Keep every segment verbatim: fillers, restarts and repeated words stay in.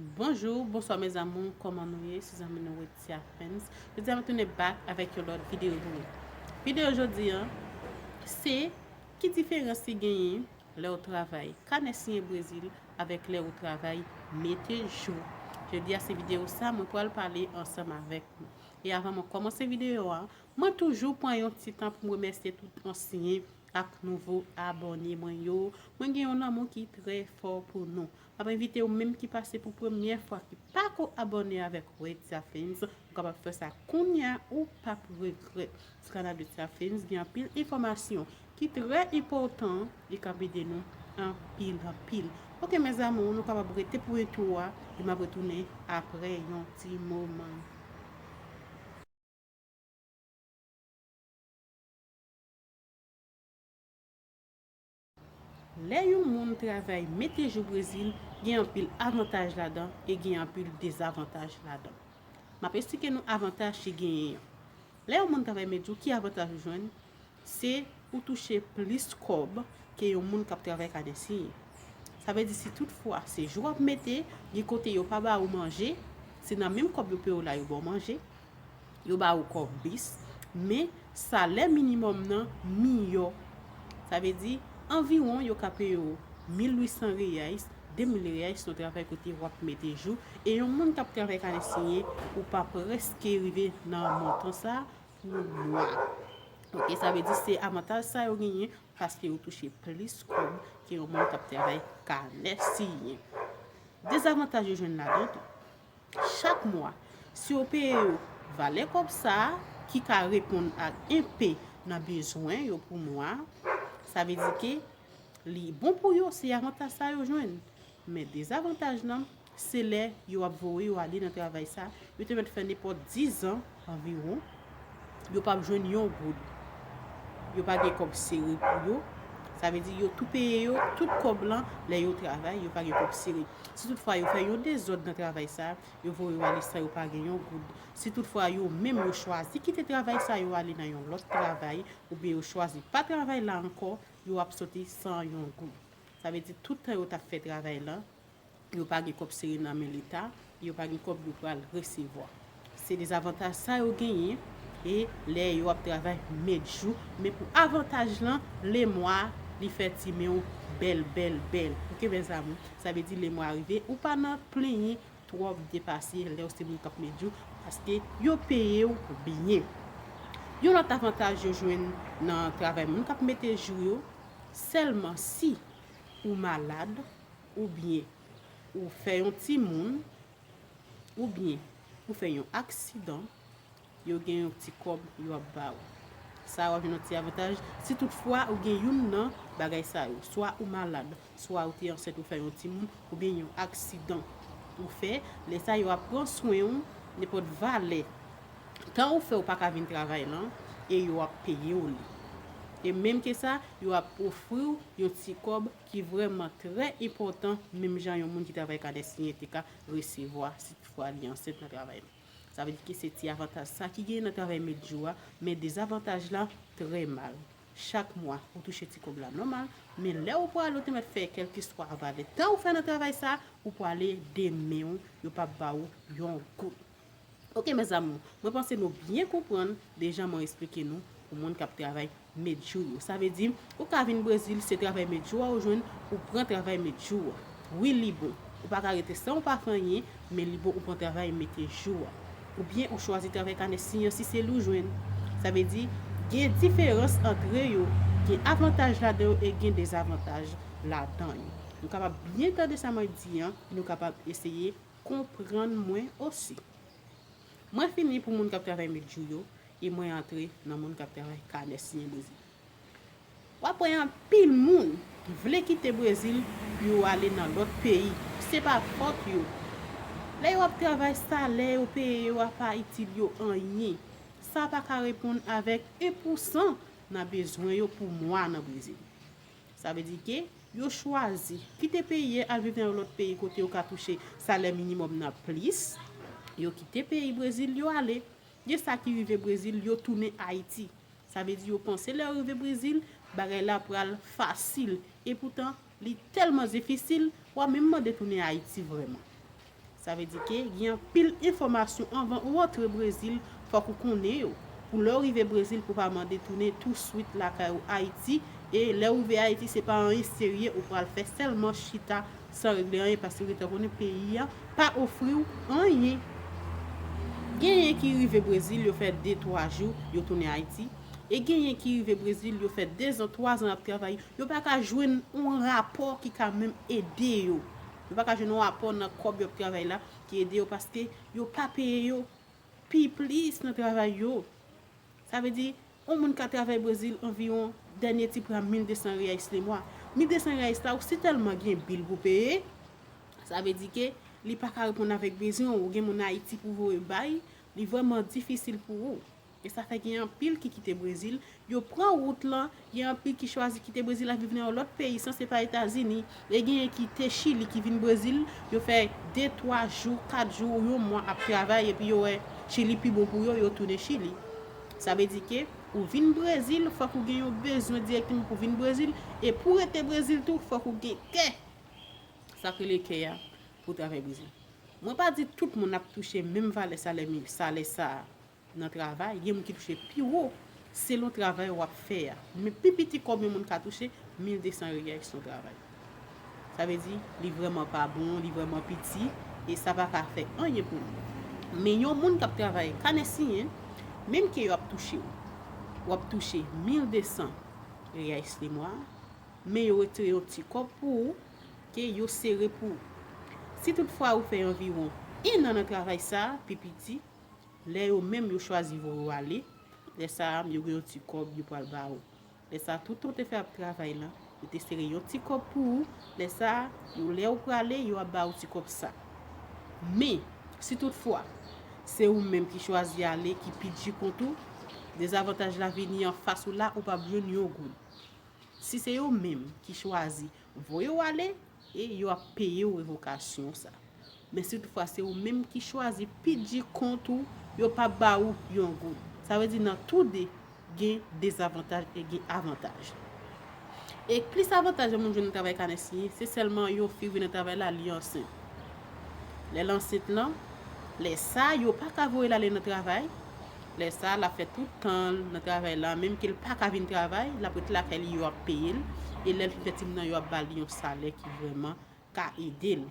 Bonjou, bonswa mes amours, kòman nou ye? Se zanmi nou Wetia Friends. Jodi a mwen tounen back avèk yon lòt videyo pou nou. Videyo jodi a, se ki diferans ki genyen lè w travay kanè siyen Brezil avèk lè w travay mete jou. Jodi a se videyo sa mwen pral pale ansanm avèk nou. E avan mwen kòmanse videyo a, mwen toujou pran yon ti tan pou m remèsye tout ansyen ak nouvo abòne mwen yo. Mwen gen yon lanmou ki trè fò pou nou. M ap envite ou menm ki pase pou premyè fwa ki pako abòne avèk Wetia Friends, ou kapab fè sa kounye a, ou p ap regrèt. Sou kanal Wetia Friends gen anpil enfòmasyon ki trè enpòtan e k ap ede nou anpil, anpil. Oke mes amours, nou kapab rete pou entwo a e m ap retounen apre yon ti moman. Lè yon moun travay mete jou Brezil, gen anpil avantaj ladan e gen anpil dezavantaj ladan. M ap esplike nou avantaj ki genyen an. Lè yon moun travay mete jou, ki avantaj ou jwenn? Se ou touche plis kòb ke yon moun k ap travay kanè siyen. Sa vle di si tout fwa se jou w ap mete, gen kote yo pa ba ou manje, se nan menm kòb yo peye w la yo ba w manje, yo ba ou kòb bis, men salè minimòm nan miyò. Sa vle di, anviwon yo ka peye w mil uit san reais, de mil reais, nan travay kote w ap mete jou. E yon moun k ap travay kanè siyen, ou pa prèske rive nan montan sa pou mwa. Oke, sa vle di se avantaj sa yo genyen, paske yo touche plis kòb ke yon moun k ap travay kanè siyen. Dezavantaj yo jwenn ladan tou. Chak mwa, si yo peye yo valè kòb sa a, ki ka reponn ak enpe nan bezwen yo pou mwa a, sa vle di ke li bon pou yo, se avantaj sa yo jwenn. Men dezavantaj lan, se lè yo ap voye yo ale nan travay sa, yo te mèt fè nenpòt diz an anviwon, yo p ap jwenn yon goud. Yo pa gen kòb sere pou yo. Sa vle di yo tou peye yo tout kòb lan lè yo travay, yo pa gen kòb sere. Si toutfwa yo fè yon dezòd nan travay sa, yo voye yo ale san yo pa gen yon goud. Si toutfwa yo menm yo chwazi kite travay sa, yo ale nan yon lòt travay, oubyen yo chwazi pa travay la ankò, yo ap soti san yon goud. Sa vle di tout tan yo t ap fè travay lan, yo pa gen kòb sere nan men Leta, yo pa gen kòb yo pral resevwa. Se dezavantaj sa yo genyen, e lè yo ap travay mèt jou, men pou avantaj lan, lemwa, li fè ti men w bèl, bèl, bèl. Oke mes amours, sa vle di lemwa rive, ou pa nan plenyen twòp depase lè w se moun k ap mèt jou, paske yo peye w byen. Yon lòt avantaj yo jwenn nan travay moun k ap mete jou yo, sèlman si ou malad, oubyen ou fè yon timoun, oubyen ou fè yon aksidan, yo gen yon ti kòb yo ap ba ou. Sa a w ap jwenn yon ti avantaj si toutfwa ou gen youn nan bagay sa yo. Swa ou malad, swa ou te ansent ou fè yon timoun, oubyen yon aksidan ou fè. Lè sa yo ap pran swen ou, nenpòt valè tan ou fè ou pa ka vin travay lan, e yo ap peye w li. E menm ke sa, yo ap ofri w yon ti kòb ki vrèman trè enpòtan, menm jan yon moun ki travay kanè siyen te ka resevwa si toutfwa li ansent nan travay lan. Sa vle di ke se ti avantaj sa ki genyen nan travay mèt jou a, men dezavantaj la trè mal. Chak mwa, ou touche ti kòb la nòmal, men lè ou prale ou te mèt fè kèlkeswa valè tan ou fè nan travay sa, ou prale de men w, yo p ap ba ou yon goud. Oke mes amours, mwen panse nou byen konprann de jan mwen esplike nou pou moun k ap travay mèt jou yo. Sa vle di, ou ka vin Brezil, se travay mèt jou a ou jwenn, ou pran travay mèt jou a. Wi, li bon. Ou pa ka rete san ou pa fè anyen, men li bon ou pran travay mete jou a. Oubyen ou chwazi travay kanè siyen si se li ou jwenn. Sa vle di, gen diferans antre yo, gen avantaj ladan yo e gen dezavantaj ladan yo. Nou kapab byen tande sa mwen di an, e nou kapab eseye konprann mwen osi. Mwen fini pou moun k ap travay mèt jou yo, e mwen antre nan moun k ap travay kanè siyen Brezil. W ap wè anpil moun vle kite Brezil pou yo ale nan lòt peyi. Se pa fòt yo. Lè yo ap travay, salè yo peye yo a pa itil yo anyen. Sa pa ka reponn avèk en pousan nan bezwen yo pou mwa nan Brezil. Sa vle di ke yo chwazi kite peyi a, al viv nan yon lòt peyi kote yo ka touche salè minimòm nan plis. Yo kite peyi Brezil, yo ale. Gen sa ki rive Brezil, yo tounen Ayiti. Sa vle di yo panse lè yo rive Brezil, bagay la pral fasil. Epoutan, li tèlman difisil, w ap menm mande tounen Ayiti vrèman. Sa vle di ke gen anpil enfòmasyon anvan ou antre Brezil, fòk ou konnen yo. Pou lè ou rive Brezil, pou pa mande tounen touswit lakay ou Ayiti. E lè ou rive Ayiti, se pa anyen serye ou pral fè, sèlman chita san regle anyen, paske ou gentan konnen peyi a pa ofri w anyen. Genyen ki rive Brezil, yo fè de, twa jou, yo tounen Ayiti. E genyen ki rive Brezil, yo fè dezan, twazan ap travay, yo pa ka jwenn yon rapò ki ka menm ede yo. Yo pa ka jwenn yon rapò nan kòb yo ap travay la ki ede yo, paske yo pa peye yo pi plis nan travay yo. Sa vle di, yon moun ka travay Brezil anviwon, dènye ti pri a, mil de san reais le mwa. Mil de san reais la, ou si tèlman gen bil pou peye, sa vle di ke li pa ka reponn avèk bezwen ou, gen moun Ayiti pou voye bay, li vrèman difisil pou ou. E sa fè gen anpil ki kite Brezil, yo pran wout lan, gen anpil ki chwazi kite Brezil la, viv nan yon lòt peyi, san se pa Etazini. E genyen ki te Chili, ki vin Brezil, yo fè de, twa jou, kat jou, yon mwa ap travay, epi yo wè Chili pi bon pou yo, yo tounen Chili. Sa vle di ke ou vin Brezil, fòk ou gen yon bezwen dirèkteman pou vin Brezil, e pou rete Brezil tou, fòk ou gen kè. Sa k rele kè a, pou travay Brezil. Mwen pa di tout moun ap touche menm valè salè, salè sa a nan travay, gen moun ki touche pi wo selon travay w ap fè a. Men pi piti kòb yon moun ka touche, mil de san reais yon travay. Sa vle di, li vrèman pa bon, li vrèman piti, e sa pa ka fè anyen pou li. Men yon moun k ap travay kanè siyen, menm ke yo ap touche w, w ap touche mil de san reais le mwa, men yo retire yon ti kòb pou ou, ke yo sere pou ou. Si toutfwa ou fè anviwon en an nan travay sa a, pi piti, lè yo menm yo chwazi voye w ale, lè sa a, yo gen yon ti kòb yo pral ba ou. Lè sa a, tout tan w te fè ap travay lan, yo te sere yon ti kòb pou ou, lè sa a, yo, lè ou prale, yo ap ba ou ti kòb sa. Men, si toutfwa, se ou menm ki chwazi ale, ki pidji kont ou, dezavantaj la vini anfas ou la, ou p ap jwenn yon goud. Si se yo menm ki chwazi voye w ale, e yo ap peye w revokasyon sa. Men si toutfwa se ou menm ki chwazi pidji kont ou, yo p ap ba ou yon goud. Sa vle di nan toude, gen dezavantaj e gen avantaj. E plis avantaj yon moun jwenn nan travay kanè siyen, se sèlman yon fi vin nan travay la, li ansent. Lè l ansent lan, lè sa a, yo pa ka voye l ale nan travay. Lè sa a, l ap fè tout tan l nan travay la, menm ke l pa ka vin travay, l ap ret lakay li, yo ap peye l. E lè l fin fè timoun nan, yo ap ba li yon salè ki vrèman ka ede l.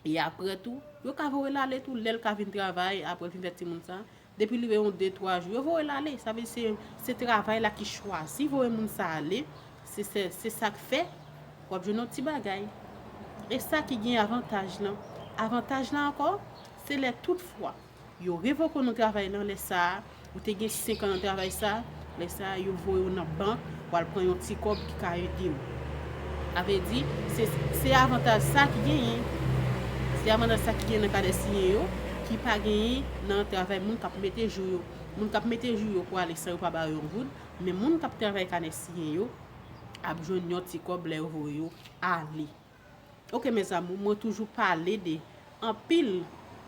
E apre tou, yo ka voye l ale tou, lè l ka vin travay, apre l fin fè timoun sa. Depi l rive yon de, twa jou, yo voye l ale. Sa vle di se, se travay la ki chwazi voye moun sa ale. Se, se, se sa k fè w ap jwenn yon ti bagay. E sa ki gen avantaj lan. Avantaj lan ankò, se lè toutfwa yo revoke w nan travay lan, lè sa a, ou te gen senk an nan travay sa, lè sa a, yo voye w nan bank, w al pran yon ti kòb ki ka ede w. Sa vle di, se, se avantaj sa ki genyen. Se avantaj sa ki genyen nan kanè siyen yo, ki pa genyen nan travay moun k ap mete jou yo. Moun k ap mete jou yo pou ale san yo pa ba yo yon goud, men moun k ap travay kanè siyen yo ap jwenn yon ti kòb lè yo voye yo ale. Ok, mes amours, mwen toujou pale de anpil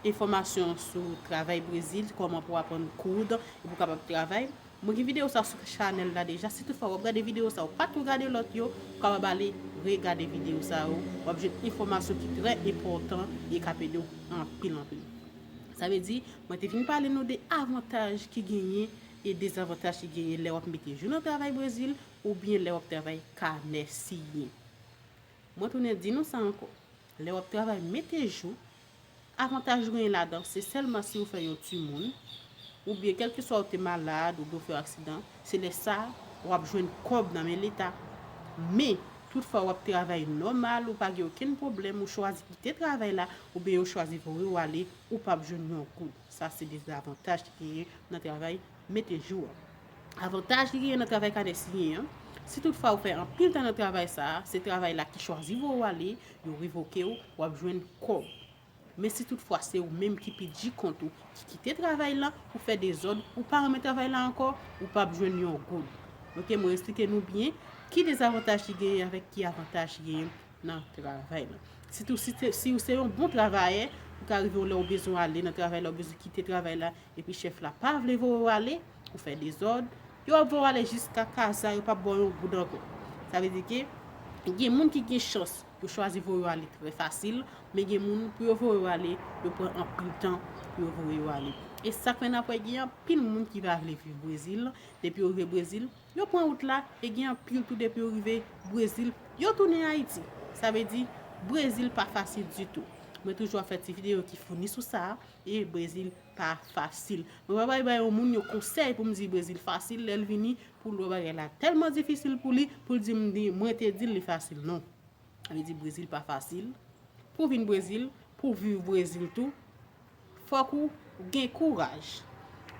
enfòmasyon sou travay Brezil, kòman pou aprann koud e pou kapab travay. Mwen gen videyo sa sou chanèl la deja. Si toutfwa w ap gade videyo sa, ou pa tou gade lòt yo, ou kapab ale regade videyo sa yo. W ap jwenn enfòmasyon ki trè enpòtan e k ap ede w anpil, anpil. Sa vle di, mwen te vin pale nou de avantaj ki genyen e dezavantaj ki genyen lè w ap mete jou nan travay Brezil oubyen lè w ap travay kanè siyen. Mwen tounen di nou sa ankò. Lè w ap travay mete jou, avantaj ou genyen ladan, se sèlman si ou fè yon timoun, oubyen kèlkeswa ou te malad, oubyen ou fè yon aksidan, se lè sa a, w ap jwenn kòb nan men Leta. Men, toutfwa w ap travay nòmal, ou pa gen okenn pwoblèm, ou chwazi kite travay la, oubyen yo chwazi voye w ale, ou p ap jwenn yon goud. Sa se dezavantaj ki genyen nan travay mete jou an. Avantaj ki genyen nan travay kanè siyen an, si toutfwa ou fè anpil tan nan travay sa a, se travay la ki chwazi voye w ale, yo revoke w, w ap jwenn kòb. Men si toutfwa se ou menm ki pidji kont ou, ki kite travay lan, ou fè dezòd, ou pa renmen travay la ankò, ou p ap jwenn yon goud. Ok, mwen eksplike nou byen ki dezavantaj ki genyen avèk ki avantaj ki genyen nan travay lan. Sitou si, te, si ou se yon bon travayè, ou ka rive yon lè ou bezwen ale nan travay la, ou bezwen kite travay la, epi chèf la pa vle voye w ale, ou fè dezòd, yo ap voye w ale jiska Kaza, yo p ap ba w yon goud ankò. Sa vle di ke gen moun ki gen chans Yo chwazi voye yo ale trè fasil, men gen moun, pou yo voye yo ale, yo pran anpil tan pou yo voye yo ale. E sa k fè n ap wè gen anpil moun ki pa vle viv Brezil. Depi yo rive Brezil, yo pran wout la, e gen anpil tou depi yo rive Brezil, yo tounen Ayiti. Sa vle di, Brezil pa fasil ditou. Mwen toujou ap fè ti videyo ki founi sou sa, e Brezil pa fasil. Mwen pa bay bay yon moun yon konsèy pou m di Brezil fasil, lè l vini, pou l wè bagay la tèlman difisil pou li, pou l di m di, mwen te di l li fasil. Non. Sa vle di Brezil pa fasil. Pou vin Brezil, pou viv Brezil tou, fòk ou gen kouraj.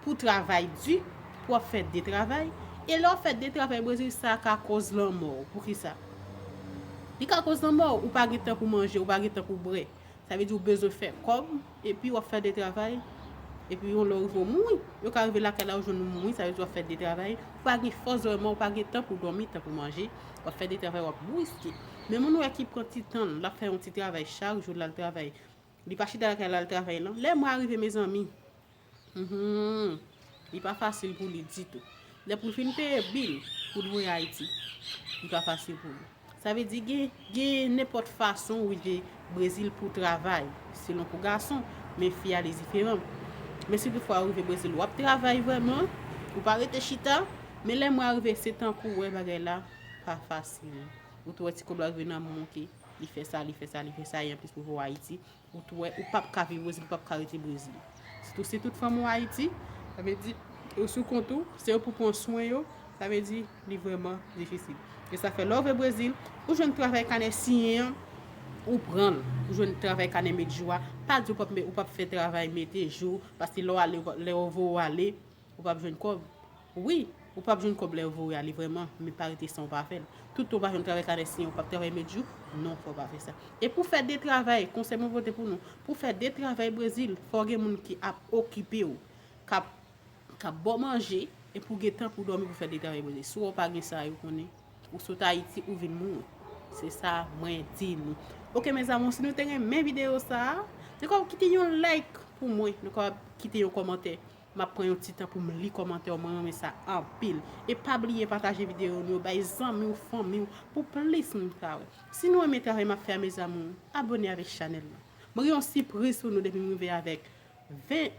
Pou travay di, pou w ap fè de travay, e lè w ap fè de travay Brezil, sa ka koz lanmò w. Poukisa? Li ka koz lanmò w, ou pa gen tan pou manje, ou pa gen tan pou bwè. Sa vle di ou bezwen fè kòb, epi w ap fè de travay, epi yon lè w rive w mouri. Yo ka rive lakay la, ou jwenn ou mouri, sa vle di w ap fè de travay, ou pa gen fòs vrèman, ou pa gen tan pou dòmi, tan pou manje, w ap fè de travay, w ap briske. Men moun ou wè ki pran ti tan l, l ap fè yon ti travay chak jou, l al travay. Li pa chita lakay la, l travay, non. Lè mwa rive, mezanmi, Mhm. Li pa fasil pou li ditou. Lè pou l fin peye bil pou l voye Ayiti, li pa fasil pou li. Sa vle di gen, gen nenpòt fason w rive Brezil pou travay, selon pou gason, men fi a li diferan. Men si toutfwa w rive Brezil, w ap travay vrèman, ou pa rete chita, men lè mwa rive, se tankou w wè bagay la pa fasil. Ou tou wè ti kòb la rive nan men w, ke li fè sa, li fè sa, li fè sa, e anplis pou voye Ayiti. Ou tou wè, ou p ap ka viv Brezil, ou p ap ka rete Brezil. Sitou si tout fanmi w Ayiti, sa vle di, yo sou kont ou, se yo pou pran swen yo, sa vle di, li vrèman difisil. E sa fè, lè w vin Brezil, ou jwenn travay kanè siyen an, ou pran l. Ou jwenn travay kanè met jou a, pa di ou p ap, ou p ap fè travay mete jou, paske lè w ale, lè yo voye w ale, ou p ap jwenn kòb. Wi, ou p ap jwenn kòb lè yo voye w ale vrèman, men pa rete san ou pa fè l. Toutan ou pa jwenn travay kanè siyen, ou p ap travay met jou, non, fò w pa fè sa. E pou fè de travay, konsèy mwen pote pou nou, pou fè de travay Brezil, fò gen moun ki ap okipe w, k ap, k ap ba w manje, e pou gen tan pou dòmi pou fè de travay Brezil. Si w pa gen sa, yo konnen ou sot Ayiti, ou vin mouri. Se sa mwen di nou. Oke, mes amours, si nou te renmen videyo sa a, nou ka kite yon like pou mwen, nou ka kite yon kòmantè. M ap pran yon ti tan pou m li kòmantè w, mwen renmen sa anpil. E pa bliye pataje videyo nou yo, bay zanmi w, fanmi w, pou plis moun ka wè. Si nou renmen travay m ap fè a, mes amours, abòne avèk chanèl la. Mwen gen yon sipriz pou nou depi m rive avèk ven,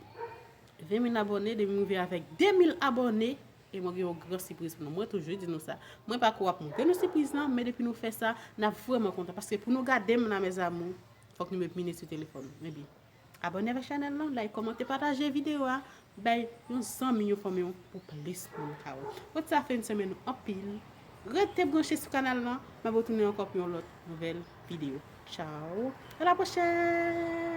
ven mil abòne, depi m rive avèk de mil abòne, e mwen gen yon gran sipriz pou nou. Mwen toujou di nou sa. Mwen pa ko ap montre nou sipriz lan, men depi nou fè sa, n ap vrèman kontan. Paske pou nou gade m la, mes amours, fòk nou met minit sou telefòn nou. Ebyen, abòne avèk chanèl lan, like, kòmante, pataje videyo a, bay yon zanmi, yon fanmi w pou plis moun ka wè. Mwen sa fè n semèn nou anpil. Rete branche sou kanal lan, m ap retounen ankò pou yon lòt nouvèl videyo. Tchao, a la pwochèn!